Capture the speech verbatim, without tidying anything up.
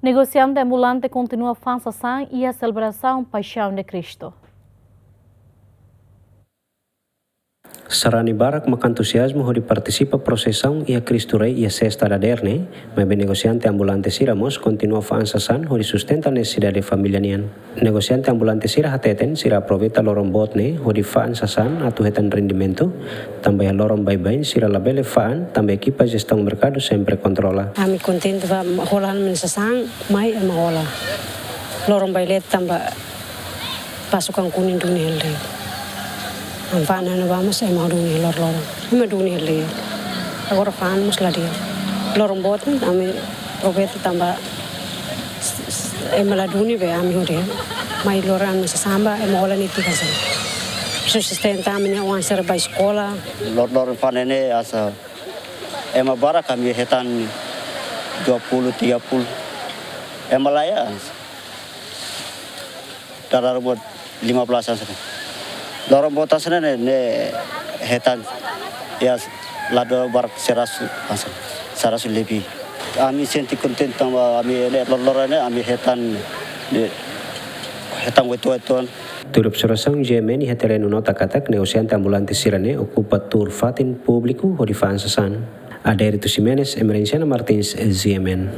Negosiante ambulante kontinua fa'an sasán iha selebrasaun Paixão de Cristo. Sarani barak maka antuziazmu hodi partisipa prosesaun iha Kristu Rei iha sesta dadeer ne'e, maibé negosiante ambulante sira mós kontinua fa'an sasán hodi sustenta nesesidade família nian. Negosiante ambulante sira hateten sira aproveita loron boot ne'e hodi fa'an sasán atu hetan rendimentu, tanba iha loron baibain sira labele fa'an tanba ekipa jestaun merkadu sempre kontrola. Ami kontente ba hola ami-nia sasán, mai ema hola. Loron baileet tanba pasukan kuning duni hela de'it. Ami fa'an ne'ebá mós ema duni hela loron. Ema duni hela de'it. Agora fa'an mós la di'ak. Loron boot ne'e ami aproveita tanba ema la duni be ami hodi. Mai loron ami sasán ba ema hola netik hanesan. Sustenta ami-nia oan sira ba eskola. Loron-loron fa'an ne'e hanesan ema barak ami hetan dua puluh, tiga puluh. Ema laiha dala ruma lima belas hanesan. Loron boot hanesan ne'e, ne'e hetan iha lado barak seratus hanesan. Seratus lebih. Ami sente kontente tanba ami ne'e loron-loron ne'e ami hetan ne'e hetan uitoan-uitoan. Tuir observasaun G M N iha terrenu nota katak negosiante ambulante sira ne'e okupa tuur fatin públiku hodi fa'an sasán. Adérito Ximenes, Emerenciana Martins, G M N.